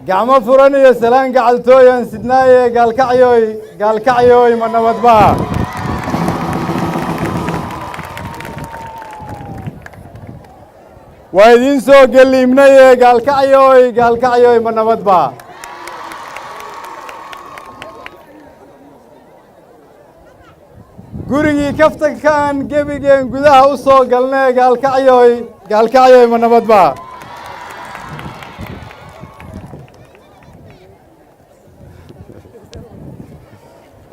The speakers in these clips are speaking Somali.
Gacmo furan iyo salaan gacaltooyan sidnaaye. Gaalkacyoy, Gaalkacyoy, ma nabadba? Waa idiin soo geliimnaye. Gaalkacyoy, Gaalkacyoy, ma nabadba? Gurigii kaftankan gebigeen gudaha u soo galnee. Gaalkacyoy, Gaalkacyoy, ma nabadba?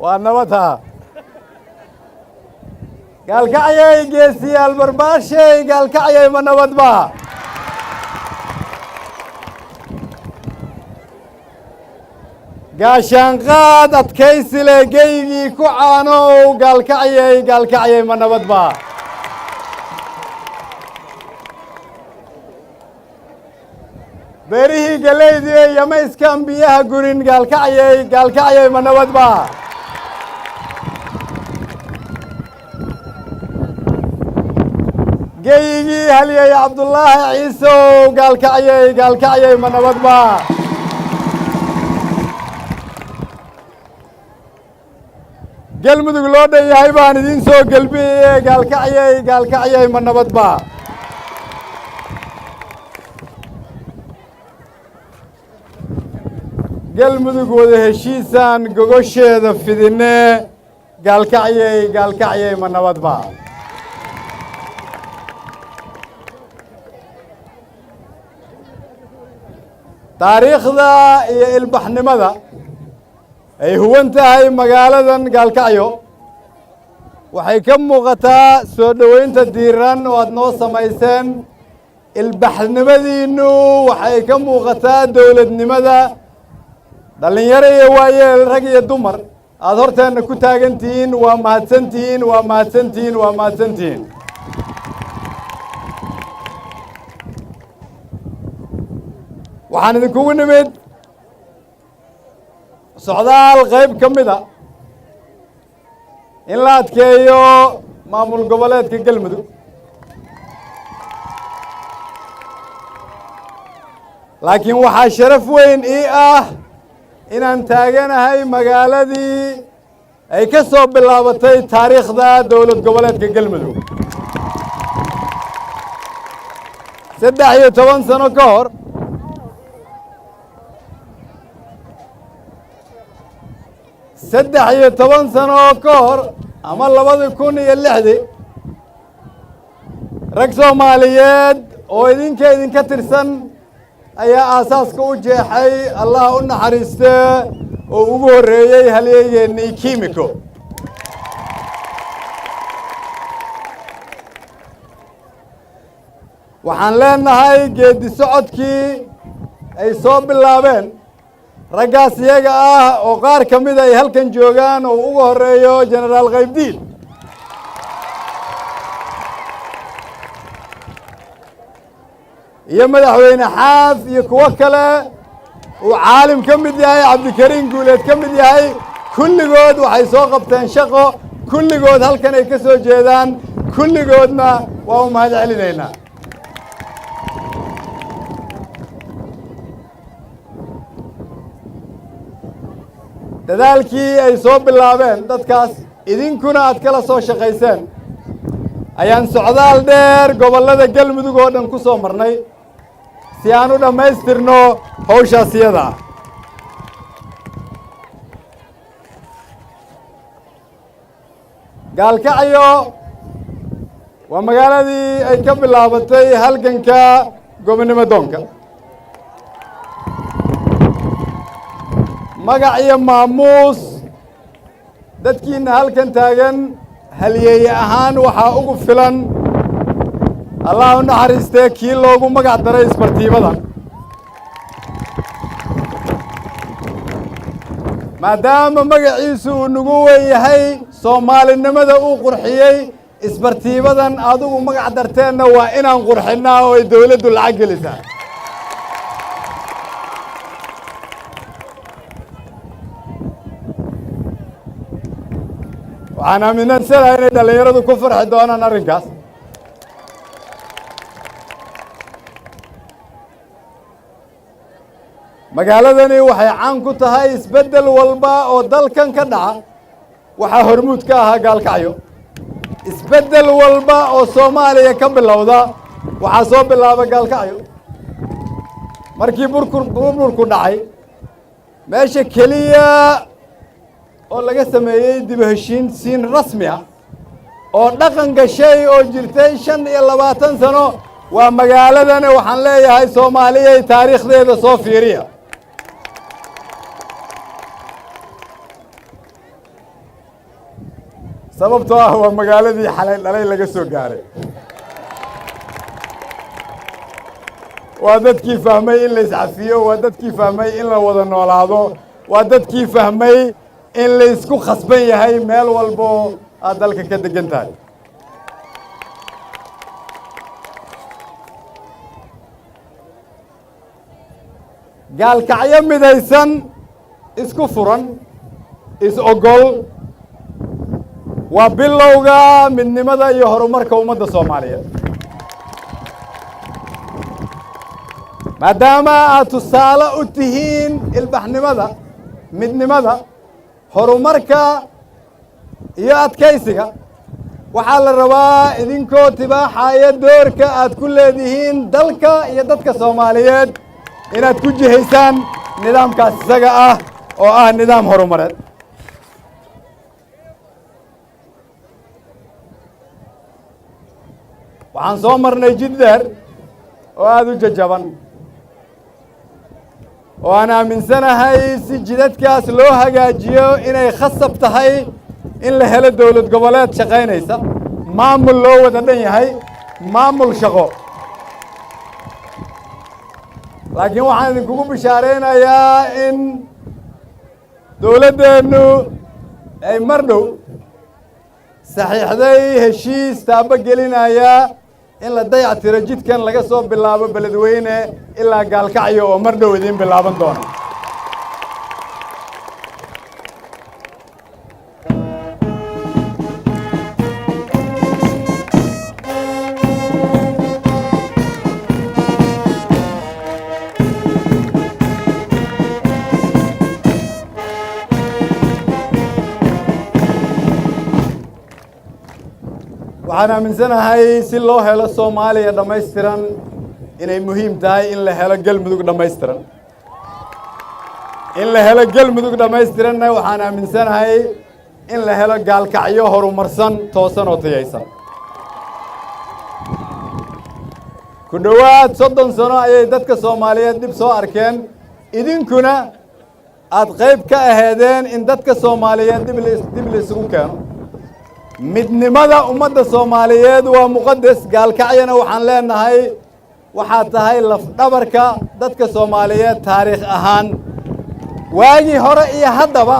Waa nabad haa. Gaalkacyay, geesiyaal barbaashay. Gaalkacyay, ma nabadba? Gaashaanqaad adkaysile geygii ku caanow. Gaalkacyay, Gaalkacyay, ma nabadba? Beerihii galeydii yamayskan biyaha gurin. Gaalkacyay, Gaalkacyay, ma nabadba? Geyigii halyey Cabdullaahi Ciisow. Gaalkacyay, Gaalkacyay, ma nabadba? Galmudug loo dhan yahay baan idiin soo gelbiye. Gaalkacyay, Gaalkacyay, ma nabadba? Galmudug wada heshiisaan gogosheeda fidinee. Gaalkacyay, Gaalkacyay, ma nabadba? Taariikhda iyo ilbaxnimada ay huwan tahay magaaladan Gaalkacyo waxay ka muuqataa soo dhoweynta diiran oo aad noo samayseen. Ilbaxnimadiinnu waxay ka muuqataa dowladnimada. Dhallinyaro iyo waayeel, rag iyo dumar, aada horteenna ku taagan tihiin. Waa mahadsantihiin, waa mahadsantihiin, waa mahadsantihiin. Waxaan idinkugu nimid socdaal qayb ka mid a in la adkeeyo maamul goboleedka Galmudug, laakiin waxaa sharaf weyn ii ah inaan taaganahay magaaladii ay ka soo bilaabatay taariikhda dowlad goboleedka Galmudug 13 sano ka hor. 13 sano ka hor ama 2006-dii, rag Soomaaliyeed oo idinka idinka tirsan ayaa aasaaska u jeexay, Allah u naxariistee, oo ugu horreeyey halyeegeennii Kimiko. Waxaan leenahay geeddi socodkii ay soo bilaabeen raggaas iyaga ah, oo qaar ka mida ay halkan joogaan oo ugu horreeyo Genaraal Qaybdiid, iyo Madaxweyne Xaaf iyo kuwo kale uu Caalim ka mid yahay, Cabdikariin Guuleed ka mid yahay, kulligood waxay soo qabteen shaqo. Kulligood halkan ay ka soo jeedaan, kulligoodna waa u mahad celinaynaa. Dadaalkii ay soo bilaabeen dadkaas, idinkuna aad kala soo shaqayseen, ayaan socdaal dheer gobollada Galmudug oo dhan ku soo marnay si aan u dhammaystirno hawshaas iyada ah. Gaalkacyo waa magaaladii ay ka bilaabatay halganka gobonnimo doonka. Magac iyo maamuus dadkiina halkan taagan halyeeye ahaan waxaa ugu filan, Allah u naxariistee, kii loogu magac daray isbartiibada, maadaama magaciisu uu nagu weyn yahay, soomaalinimada uu qurxiyey. Isbartiibadan adigu magac darteenna waa inaan qurxinnaa oo ay dawladdu lacag gelisaa. Waxaan aaminsanahay inay dhallinyaradu ku farxi doonaan arrinkaas. Magaaladani waxay caan ku tahay isbeddel walba oo dalkan ka dhaca waxaa hormuud ka ahaa Gaalkacyo. Isbeddel walba oo Soomaaliya ka bilowda waxaa soo bilaaba Gaalkacyo. Markii burburku dhacay, meesha keliya oo laga sameeyey dib u heshiisiin rasmi ah oo dhaqan gashay oo jirtay 25 sano waa magaaladani. Waxaan leeyahay, Soomaaliyay, taariikhdeeda soo fiiriya. Sababtoo ah waa magaaladii xalay dhalay laga soo gaaray, waa dadkii fahmay in la iscafiyo, waa dadkii fahmay in la wada noolaado, waa dadkii fahmay in la isku khasban yahay meel walbo aad dalka ka degan tahay. Gaalkacyo midaysan, isku furan, is ogol waa bilowga midnimada iyo horumarka ummadda Soomaaliyeed. Maadaama aad tusaale u tihiin ilbaxnimada, midnimada, horumarka iyo adkaysiga, waxaa la rabaa idinkoo tibaaxaya doorka aad ku leedihiin dalka iyo dadka Soomaaliyeed inaad ku jihaysaan nidaamkaas isaga ah oo ah nidaam horumareed. Waxaan soo marnay jid dheer oo aada u jajaban oo aan aaminsanahay si jidadkaas loo hagaajiyo inay khasab tahay in la helo dowlad goboleed shaqaynaysa, maamul loo wada dhan yahay, maamul shaqo. Laakiin waxaan idinkugu bishaaraynayaa in dowladdeennu ay mar dhow saxiixday heshiis taabo gelinaya in la dayactiro jidkan laga soo bilaabo Beledweyne ilaa Gaalkacyo oo mar dhow idiin bilaaban doona. Waxaan aaminsanahay si loo helo Soomaaliya dhammaystiran inay muhiim tahay in la helo Galmudug dhammaystiran. In la helo Galmudug dhammaystiranna waxaan aaminsanahay in la helo Gaalkacyo horumarsan, toosan oo tayaysan. Ku dhowaad 30 sano ayay dadka Soomaaliyeed dhib soo arkeen, idinkuna aad qayb ka aheedeen in dadka Soomaaliyeed dib la isugu keeno. Midnimada ummadda Soomaaliyeed waa muqadas. Gaalkacyana waxaan leenahay waxaa tahay lafdhabarka dadka Soomaaliyeed taariikh ahaan, waagii hore iyo haddaba.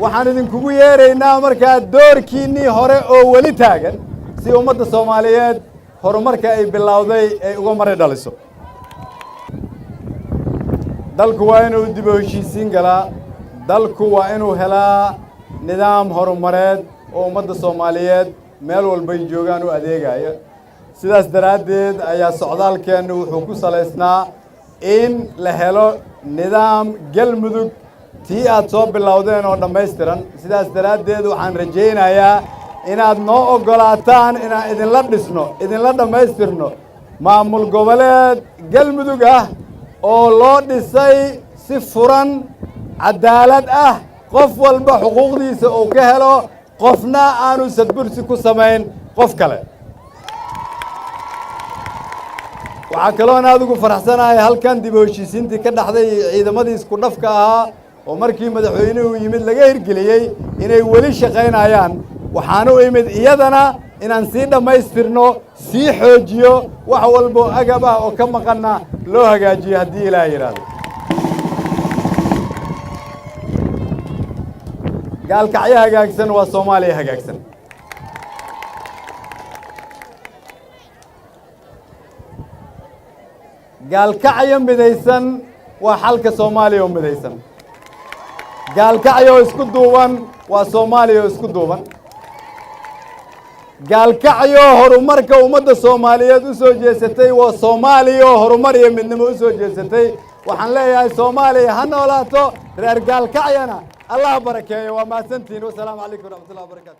Waxaan idinkugu yeeraynaa markaa doorkiinnii hore oo weli taagan si ummadda Soomaaliyeed horumarka ay bilowday ay uga mari dhaliso. Dalku waa inuu dib u heshiisiin galaa, dalku waa inuu helaa nidaam horumareed oo ummadda Soomaaliyeed meel walbay joogaan u adeegaya. Sidaas daraaddeed ayaa socdaalkeennu wuxuu ku salaysnaa in la helo nidaam Galmudug tii aad soo bilowdeen oo dhammaystiran. Sidaas daraaddeed waxaan rajaynayaa inaad noo oggolaataan inaan idinla dhisno, idinla dhammaystirno maamul goboleed Galmudug ah oo loo dhisay si furan, cadaalad ah, qof walba xuquuqdiisa uu ka helo, qofna aanu sadbursi ku samayn qof kale. Waxaa kaloon aada ugu faraxsanahay halkan dib u heshiisiintii ka dhaxday iyo ciidamadii isku dhafka ahaa oo markii madaxweynuhu yimid laga hirgeliyey inay weli shaqaynayaan. Waxaan u imid iyadana inaan sii dhammaystirno, sii xoojiyo, wax walboo agab ah oo ka maqanna loo hagaajiyo haddii Ilaah yidhaahdo. Gaalkacyo hagaagsan waa Soomaaliya hagaagsan. Gaalkacyo midaysan waa xalka Soomaaliya oo midaysan. Gaalkacyo oo isku duuban waa Soomaaliya oo isku duuban. Gaalkacyo horumarka ummadda Soomaaliyeed u soo jeesatay, waa Soomaaliya oo horumar iyo midnimo u soo jeesatay. Waxaan leeyahay, Soomaaliya ha noolaato, reer Gaalkacyana Allah barakeeyo. Waa mahadsantihiin. Wasalaamu calaykum waraxmatullahi wabarakatu.